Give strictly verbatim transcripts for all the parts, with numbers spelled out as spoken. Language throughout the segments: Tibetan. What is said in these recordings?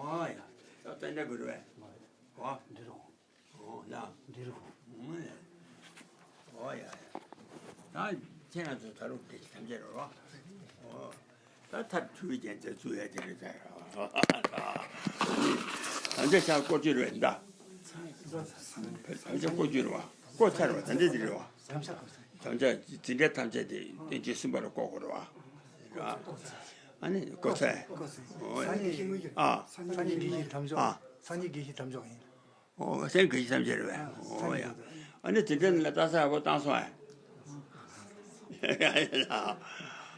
ཨོ་ཡ། ད་ཏན་ཏན་དགོས་རེད་པས། ཨོ། འདི་རུ། ཨོ་ལ། འདི་རུ། ཨོ་ཡ། ད་ཁྱེད་རང་ཚོ་ད་རུང་དེ་ཐམས་ཅད་རེད་པ། ཨོ། ད་ཐབས་ཆུ་བའི་རྒྱན་ཚད་བཙུགས་ཡ་དེ་རེད་ད། ཐམས་ཅད་ཤར་བཀོད་རྒྱུ་རེད་ད། ཐམས་ཅད་བཀོད་རྒྱུ་རེད་པ། བཀོད་ཚར་བ་ད་འདི་དེ་རེད་པ། ཐམས་ཅད་འཛིན་གྲྭ་ཐམས་ཅད་དེ་བསྟན་བཅོས་གསུམ་པ་ལ་བཀོད་དགོས་རེད་པ། ཨ་ནི་བཀོད་ཚར། ཨོ་ཡ། ཨ། སངས་རྒྱས་དགེ་བཤེས་དམ་བཅའ། ཨ། སངས་རྒྱས་དགེ་བཤེས་དམ་བཅའ་ཡིན། ཨོ། སེམས་ཀྱི་ཐམས་ཅད་རེད་པས། ཨོ་ཡ། ཨ་ནི་དེ་འདྲ་ནི་ལ་རྟགས་གསལ་ཡག་པོ་བཏང་སོང་ཨ།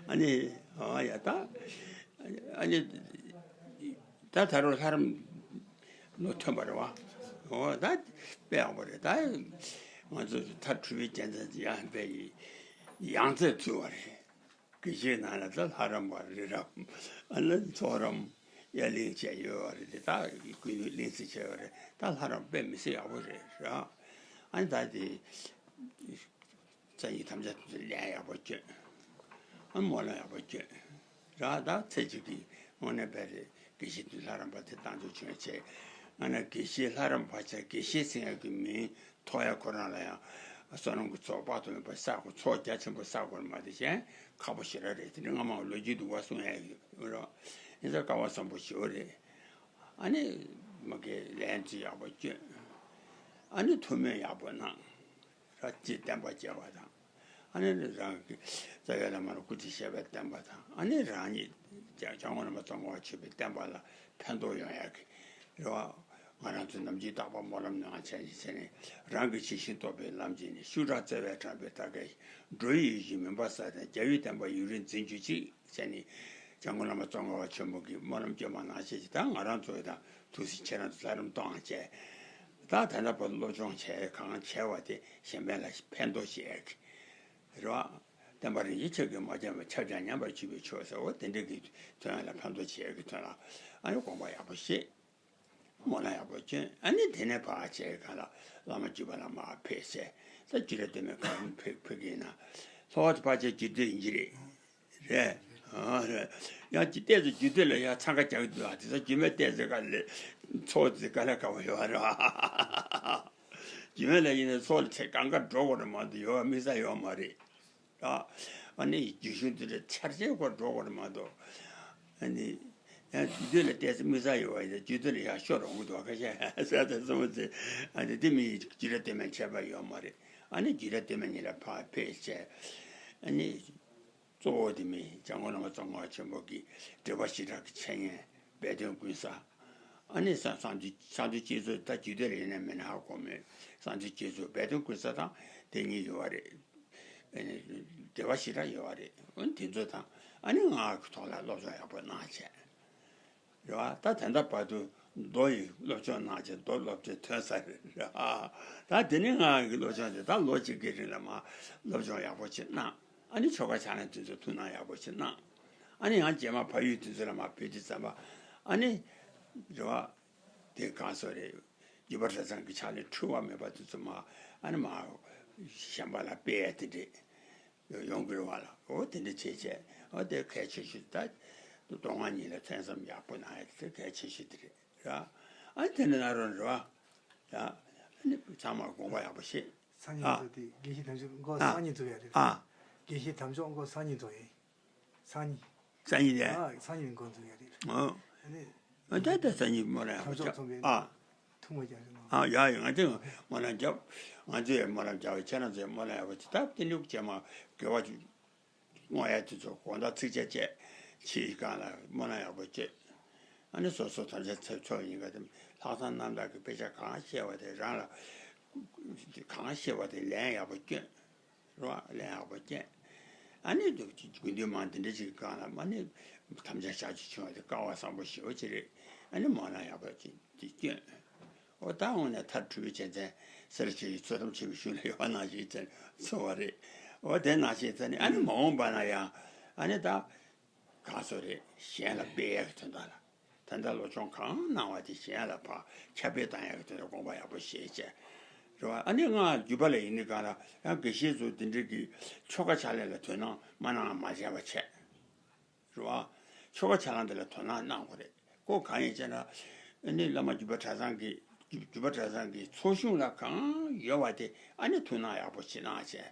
ཨ་ནི། ཨོ་ཡ་ད། ཨ་ནི། ད་ད་རུང་ལྷ་རམས་ལོ་ཐོན་པ་རེད་པ། ཨོ་ད། དཔེ་ཡག་པོ་རེད་ད། ང་ཚོ་མཐར་གྲུབ་པའི་རྒྱལ་མཚན་ཡང་དཔེ་ཡི་ཡང་རྩེ་ཚུལ་བ་རེད། དགེ་བཤེས་ནང་ལ་ད་ལྷ་རམས་པ་རི་རམས་ཨ་ནི་ཚོགས་རམས་དབྱར་གླིང་བཅས་ཡོད་པ་རེད་དེ། ད་ཀུན་གླིང་ཚིགས་བཅས་ཡོད་རེད། ད་ལྷ་རམས་དཔེ་མི་སྲིད་ཡག་པོ་རེད་ར། ཨ་ནི་ད་དེ་རྩ་ཡི་དམ་བཅའ་དེ་ཚོ་ལན་ཡག་པོ་བསྐྱོན། ཨ་ནི་སྨོན་ལམ་ཡག་པོ་བསྐྱོན་ར། ད་ཚེ་གཅིག་གི་དངོས་གནས་དཔེ་རེད། དགེ་བཤེས་དེ་ལྷ་རམས་པ་དེ་བཏང་ཆོག་བྱུང་བྱས། ཨ་ནི་དགེ་བཤེས་ལྷ་རམས་པ་ཆ་དགེ་བཤེས་ཟེར་ཡག་གི་མིང་ཐོགས་ཡ་ཁོ་རང་ལ་ཡང་བསོད་ནམས་ཀྱི་ཚོགས་དཔག་ཏུ་མེད་པ་བསགས་དགོས། ཚོགས་རྒྱ་ཆེན་པོ་བསགས་དགོས་མ་གཏོགས་གཞན་ཁག་པོ་ཞེ་དྲག་རེད། དེ་འདྲ་སྔ་མ་ལོ་རྒྱུས་འདུག་པ་གསུང་ཡ་ཡོད་རེད། ཡིན་ཙང་སྐལ་བ་བཟང་པོ་ཞེ་པོ་རེད། ཨ་ནི་མ་གི་ལན་ཚིག་ཡག་པོ་བསྐྱོན། ཨ་ནི་ཐུགས་སྨོན་ཡག་པོ་གནང་། ར་ཅིག་བསྟན་པ་རྒྱས་པ་དང་། ཨ་ནི་རང་གི་རྩ་བའི་བླ་མ་ལ་སྐུ་ཚེ་ཞབས་པད་བརྟན་པ་དང་། ཨ་ནི་རང་ཉིད་སྐྱབས་མགོན་བླ་མ་ཙོང་ཁ་པ་ཆེན་པོའི་བསྟན་པ་ལ་ཕན་ཐོགས་ཡོང་ཡག་གི་རེད་པ། ང་རང་ཚོ་ནམ་རྒྱུན་རྟག་པར་སྨོན་ལམ་ནང་བྱས་ནས་བྱས་ནས། རང་གི་ཇི་བཞིན་རྟོགས་པའི་ལམ་བྱས་ནས། ཤུགས་དྲག་བརྩེ་བས་དྲངས་པའི་དར་དཀར་ཡིས། འགྲོ་བའི་ཡིད་བཞིན་མུན་པ་བསལ་ཏེ། རྒྱལ་བའི་བསྟན་པ་ཡུན་རིང་འཛིན་གྱུར་ཅིག་བྱས་ནས། སྐྱབས་མགོན་བླ་མ་ཙོང་ཁ་པ་ཆེན་པོ་གི་སྨོན་ལམ་བསྐྱོན་པ་ནང་བཞིན་ཅིག་ད་ང་རང་ཚོ་ཡི་དང་ཐུགས་སྲས་ཁྱེད་རང་ཚོ་ལྷ་རམས་གཏོང་བྱས། ད་ད་ལྟ་བར་སློབ་སྦྱོང་བྱས་གང་བྱས་པ་དེ་གཞན་ཕན་ལ་ཕན་ཐོགས་བྱེད་ཡག་གི་རེད་པ། བསྟན་པ་རིན་ཆེན་ཁྱབ་ཀྱིས་མ་བསྐྱངས་པས། ཁྱབ་ཀྱང་ཉམས་པར་གྱུར་པའི་ཆོས་ཟེར་བ་དེ་འདྲ་གི་དོན་ལ་ཕན་ཐོགས་བྱེད་ཡག་གི་དོན་ལ། ཨ་ནི་དགོངས་པ་ཡག་པོ་བཞེས། སྨོན་ལམ་ཡག་པོ་བསྐྱོན། ཨ་ནི་དེ་ནས་ཕར་བྱས་གང་ལ་བླ་མ་བརྒྱུད་པ་ལ་མར་ཕེབས་བྱས། ད་རྒྱུད་གྲྭ་སྟོད་སྨད་གང་ཕེབས་ཕེབས་ཀྱི་ཡིན་ན། ལྷོ་བ་དེ་ཕལ་ཆེར་རྒྱུད་སྟོད་ཡིན་གྱི་རེད། རེད། ཨ་རེད། ཡང་ཅིག་ཏོག་ཙམ་རྒྱུད་སྟོད་ལ་ཡང་འཚང་ཁ་རྒྱག་གི་འདུག་ཨ། དེ་ཚོ་རྒྱུད་སྨད་ཏོག་ཙམ་ག་ལེ་ཚོགས་དེ་ག་ལེ་དཀའ་བ་ཡོད་རེད་པ། རྒྱུད་སྨད་ལ་ཡིན་ན་ཚོགས་ལ་ཆེ་གང་ག་འགྲོ་དགོས་རེད་མ་གཏོགས་ཡོད་དམིགས་ས་ཡོད་མ་རེད། ཨ་ནི་རྒྱུད་གཞུང་དེ་འདྲ་འཆར་ཅན་སྐོར་འགྲོ་དགོས་རེད་མ་གཏོགས། ཨ་ནི་ཡང་རྒྱུད་སྟོད་ལ་ཏོག་ཙམ་དམིགས་ས་ཡོད་པ་ཡིན་ན་རྒྱུད་སྟོད་ལ་ཡར་ཤོར་འོང་གི་འདུག་ཁ་ཤས་ཟེར་དང་གསུངས་པ་ཚེ། ཨ་ནི་དེ་མིན་རྒྱུད་གྲྭ་སྟོད་སྨད་ཁྱད་པར་ཡོད་མ་རེད། ཨ་ནི་རྒྱུད་གྲྭ་སྟོད་སྨད་གཉིས་ལ་ཕར་ཕེབས་བྱས། ཨ་ནི། གཙོ་བོ་དེ་མིན་སྐྱབས་མགོན་བླ་མ་ཙོང་ཁ་པ་ཆེན་པོ་གི་འགྲེལ་པ་བཞི་སྦྲགས་ཀྱི་འཆད་ཉན་སྦས་དོན་ཀུན་བཟང་། ཨ་ནི་གསང་གསང་འདུས་གསང་འདུས་བསྐྱེད་རྫོགས་ད་རྒྱུད་སྟོད་ལ་ཡིན་ན་མིན་ན་ཧ་གོ་མོད། གསང་འདུས་བསྐྱེད་རྫོགས་སྦས་དོན་ཀུན་བཟང་དང་དེ་གཉིས་ཡོད་པ་རེད། ཨ་ནི་འགྲེལ་པ་བཞི་སྦྲགས་ཡོད་པ་རེད། ཨ་ནི་དེ་ཚོ་དང་ཨ་ནི་སྔགས་ཀྱི་ཐོག་ལ་སློབ་སྦྱོང་ཡག་པོ་གནང་བྱས། རེད་བ། ད་ད་ལྟ་བར་དུ་མདོ་ཡི་སློབ་སྦྱོང་གནང་བྱས་མདོ་སློབ་ཚན་ཐོན་ཚར་རེད་ར། ད་དེ་ནས་སྔགས་ཀྱི་སློབ་སྦྱོང་དེ་ད་ལོ་གཅིག་གི་རིང་ལ་མར་སློབ་སྦྱོང་ཡག་པོ་ཞིག་གནང་། ཨ་ནི་ཆོ་ག་ཕྱག་ལེན་དེ་ཚོ་ཐུགས་སྣང་ཡག་པོ་ཞིག་གནང་། ཨ་ནི་ཡང་རྗེས་མ་ཕ་ཡུལ་དེ་ཚོ་ལ་མར་ཕེབས་དུས་ཙམ་པ་ཨ་ནི་རེད་བ། དེ་གང་སོ་རེད། རྒྱུད་པ་གྲྭ་ཚང་གི་ཕྱག་ལེན་འཁྲུལ་བ་མེད་པ་དེ་ཚོ་མར་ཨ་ནི་མར་ གཞན་པ་ལ་སྤེལ་ཡ་དེ་འདྲས་ཡོང་གི་རེད་བ་ལ། འོ་དེ་འདྲ་བྱས་བྱས། འོ་དེ་གལ་ཆེ་ཤོས་ད་མདོ་སྔགས་གཉིས་ལ་ཐོས་བསམ་ཡག་པོ་གནང་ཡ་དེ་གལ་ཆེ་ཤོས་དེ་རེད་ར། ཨ་ནི་དེ་འདྲ་གནང་རོགས་རེད་བ། ཡ། ཨ་ནི་ཚང་མ་དགོངས་པ་ཡག་པོ་བཞེས། སང་ཉིན་ཨ། ཚོ་དེ་དགེ་བཤེས་དམ་ཆོས་མགོ་ཨ། སང་ཉིན་ཚོ་ཡ་རེད། ཨ། དགེ་བཤེས་དམ་ཆོས་མགོ་སང་ཉིན་ཚོ་ཡིན། སང་ཉིན། སང་ཉིན་རེད། ཨ། སང་ཉིན་མགོ་ཚོ་ཡ་རེད། ཨོ། ཨ་ནི། ཨ་ད་ད་སང་ཉིན་སྨོན་ལམ་ཡག་པོ་དམ་ཆོས་རྒྱབ་ཚོ་ཡ། ཨ། ཐུགས་མ་རྒྱག་རེད་ནོ། ཨ་ཡ་ཡ། ང་ཚོས་སྨོན་ལམ་རྒྱབ། ང་ཚོས་སྨོན་ལམ་རྒྱབ། ཁྱེད་རང་ཚོས་སྨོན་ལམ་ཡག་པོ་བྱེད། ད་དེ་ནུབ་རྗེས་མ་དགེ་བ་བསྔོ་ཡ་དེ་ཚོ་དགོང་དག་ཚིགས་བཅད་བཅད་ཕྱིའི་སྒང་ལ་སྨོན་ལམ་ཡག་པོ་བྱེད། ཨ་ནི་སོ་སོ་དམ་བཅའ་ཚེ་ཚོགས་ཡིན་ག་དེ་ལྷག་བསམ་རྣམ་དག་གི་དཔེ་ཆ་གང་ཤེས་པ་དེ་རང་ལ་གང་ཤེས་པ་དེ་ལན་ཡག་པོ་སྐྱོན། རོ་ལན་ཡག་པོ་སྐྱོན། ཨ་ནི་དགོས་འདུན་མང་དེ་འདྲ་ཅིག་གི་སྒང་ལ་མ་ནི་དམ་བཅའ་བཞག་རྒྱུ་བྱུང་བ་དེ་སྐལ་བ་བཟང་པོ་ཞེ་པོ་ཅིག་རེད། ཨ་ནི་སྨོན་ལམ་ཡག་པོ་ཅིག་དེ་སྐྱོན། འོ་ད་འོང་ནས་མཐར་གྲུབ་པའི་རྗེས་མཚན་སེར་ཆེ་ཡི་ཚུལ་ཁྲིམས་ཆེན་པོའི་གཞུང་ལ་ཡོད་པ་ནང་བཞིན་ཚེ་འཚོ་བ་རེད། འོ་དེ་ནང་བཞིན་ཚེ་ནི་ཨ་ནི་མ་འོངས་པ་ན་ཡང་ཨ་ནི་ད་གང་སོ་རེད། གཞན་ལ་སྤེལ་ཡག་གི་དོན་དག་ལ། ད་ལྟ་བློ་སྦྱོང་གང་གནང་བ་དེ་གཞན་ལ་ཕར་ཁྱབ་སྤེལ་བཏང་ཡག་གི་དོན་དག་དགོངས་པ་ཡག་པོ་བཞེས་བྱས། རེད་བ། ཨ་ནི་སྔགས་རྒྱུད་པ་ལ་ཡིན་ནི་གང་ལ་ཡང་དགེ་བཤེས་ཚོ་འདི་འདྲ་གི་ཆོ་ག་ཕྱག་ལེན་ལ་དོ་སྣང་མ་གནང་མ་བྱས་པ་བྱས། རེད་བ། ཆོ་ག་ཕྱག་ལེན་དེ་ལ་དོ་སྣང་གནང་དགོས་རེད། ཁོ་གང་ཡིན་ཟེར་ན། ཨ་ནི་བླ་མ་རྒྱུད་པ་གྲྭ་ཚང་གི་རྒྱུད་པ་གྲྭ་ཚང་གི་ཚོགས་གཞུང་ལ་གང་ཡོད་པ་དེ་ཨ་ནི་ཐུགས་སྣང་ཡག་པོ་བྱེད་གནང་བྱས།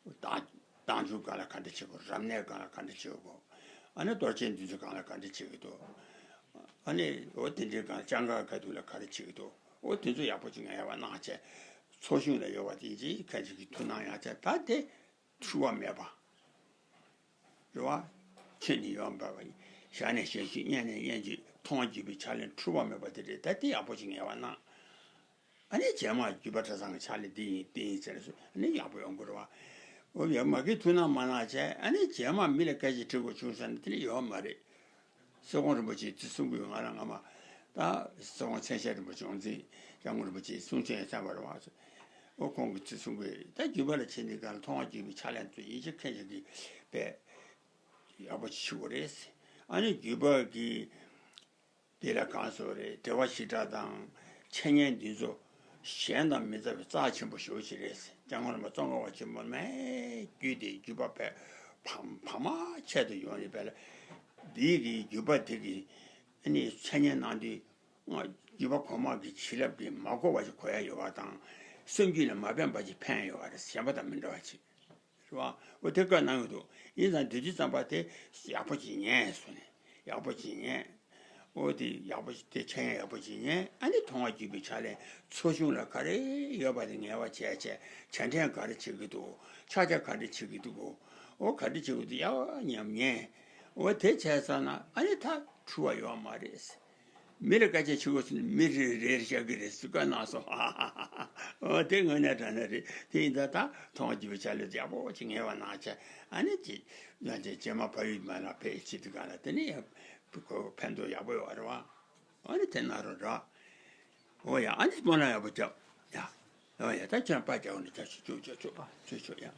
བདག་བདག་འཇུག་སྒང་ལ་ག་འདྲ་བྱེད་དགོས། རབ་གནས་སྒང་ལ་ག་འདྲ་བྱེད་དགོས། ཨ་ནི་རྡོ་རྗེ་འདི་ཚོ་སྒང་ལ་ག་འདྲ་བྱེད་ཀྱི་འདུག་ཨ་ནི་འོ་དེ་འདྲའི་སྒང་ལ་སྤྱང་ཀ་ག་དུས་ལ་ག་རེ་བྱེད་ཀྱི་འདུག་འོ་དེ་ཚོ་ཡག་པོ་ཅིག་ངས་ཡག་པ་གནང་བྱས། ཚོགས་གཞུང་ལ་ཡོད་པ་དེ་ཅིག་ཁ་ཅིག་གིས་ཐུགས་སྣང་ཡག་བྱས། ད་དེ་འཁྲུལ་བ་མེད་པ། རེད་བ། ཆོས་ནི་ཡོད་མ་པ་ཡིན། ཞག་ནས་ཞག་ཤུལ་བརྙན་ནས་བརྙན་བརྗོད་མཐོང་བ་བརྒྱུད་པའི་ཕྱག་ལེན་འཁྲུལ་བ་མེད་པ་དེ་རེད། ད་དེ་ཡག་པོ་ཅིག་ངས་ཡག་པ་གནང་། ཨ་ནི་རྗེས་མ་རྒྱུད་པ་གྲྭ་ཚང་གི་ཕྱག་ལེན་འདི་ཡིན་འདི་ཡིན་ཟེར་ནས་སོ་ཨ་ནི་ཡག་པོ་ཡོང་གི་རེད་བ། འོ་ཡ། མ་གི་ཐུགས་སྣང་མ་གནང་བྱས་ཨ་ནི་རྗེས་མ་མི་ལ་སྐད་ཆ་དྲི་དགོས་བྱུང་ཟེར་ན་དེ་ནི་ཡོད་མ་རེད། སྲིད་སྐྱོང་རིན་པོ་ཆེས་དེ་གསུང་གི་ཡོད། ང་རང་སྔ་མ་ད་སྲིད་སྐྱོང་མཚན་བཞད་རིན་པོ་ཆེ་ཡོངས་འཛིན་སྐྱབས་མགོན་རིན་པོ་ཆེས་གསུང་ཆོས་ཡང་གསན་པ་རེད་བ། འོ་ཁོང་གིས་དེ་གསུང་གི་ཡོད། ད་རྒྱུད་པ་ལ་བྱེད་འདི་ག་ལ་མཐོང་བ་བརྒྱུད་པའི་ཕྱག་ལེན་དུ་ཡིད་ཆེས་མཁན་ཞིག་གིས་དཔེ་ཡག་པོ་ཞིག་བྱེད་དགོས་རེད། ཨ་ནི་རྒྱུད་པ་གི་དེ་ལ་གང་སོ་རེད། འགྲེལ་པ་ཞིབ་ཕྲ་དང་འཆད་ཉན་འདི་ཚོ་གཞན་དང་མི་འདྲ་བའི་རྩ་ཆེན་པོ་ཞེ་པོ་ཅིག་རེད། སྐྱབས་མགོན་རིན་པོ་ཆེ་ཙོང་ཁ་པ་ཆེན་པོ་མའི་རྒྱུད་དེ་རྒྱུད་པ་བས་བར་བར་མ་ཆད་དུ་ཡོང་ནས་བས་ལ། འདི་གི་རྒྱུད་པ་དེ་གི་ཨ་ནི་འཆད་ཉན་གནང་དུས་རྒྱུད་པ་གོང་མ་གི་བྱིན་རླབས་ཀྱིས་མ་གོ་བ་ཞིག་གོ་ཡ་ཡོད་པ་དང་། སེམས་རྒྱུད་ལ་མ་ཕན་པ་ཞིག་ཕན་ཡོད་པ་རེད། གཞན་པ་དང་མི་འདྲ་བ་ཅིག་རེད་བ། འོ་དེ་བཀའ་གནང་གི་འདུག་ཡིན་ཙང་དུས་ཚོད་ཙམ་པ་དེ་ཡག་པོ་ཅིག་ཉན་སོང་ནས་ཡག་པོ་ཅིག་ཉན། འོ་དེ་ཡག་པོ་ཅིག་དེ་འཆད་ཉན་ཡག་པོ་ཅིག་ཉན། ཨ་ནི་མཐོང་བ་བརྒྱུད་པའི་ཕྱག་ལེན་ཚོགས་གཞུང་ལ་ག་རེ་ཡོད་པ་དེ་ངེས་པ་བྱས་བྱས། བྱ་ཕྲན་ག་རེ་བྱེད་ཀྱི་འདུག་ཕྱག་རྒྱ་ག་རེ་བྱེད་ཀྱི་འདུག་འོ་ག་རེ་བྱེད་ཀྱི་འདུག་ཡག་ཉམས་ཉན། འོ་དེ་བྱས་ཙང་ན་ཨ་ནི་ད་འཁྲུལ་བ་ཡོད་མ་རེད། མི་ལ་སྐད་ཆ་བྱེད་དགོས་ཟེར་ན་མི་རེ་རེར་བཤད་ཀྱི་རེད་ཟེར་བཀའ་གནང་སོང་། འོ་དེ་དངོས་གནས་དྲང་གནས་རེད། དེ་ཡིན་ཙང་ད་མཐོང་བ་བརྒྱུད་པའི་ཕྱག་ལེན་ཡག་པོ་ཅིག་ངེས་པ་གནང་བྱས། ཨ་ནི་ཅིག་ང་ཚོའི་རྗེས་མ་བལ་ཡུལ་མ་ལ་ཕེབས་ཕྱིན་དུས་སྒང་ལ་དེ་ནི་ཡང་ཁོ་ཕན་ཐོགས་ཡག་པོ་ཡོད་རེད་བ། ཨ་ནི་དེ་གནང་རོགས་ར། འོ་ཡ། ཨ་ནི་སྨོན་ལམ་ཡག་པོ་རྒྱབ། ཡ། འོ་ཡ། ད་ཁྱོད་པ་རྒྱག་ནས་རྒྱག་ཆོག་ཆོག་ཆོག་ཆོག་ཆོག་ཆོག་ཡ།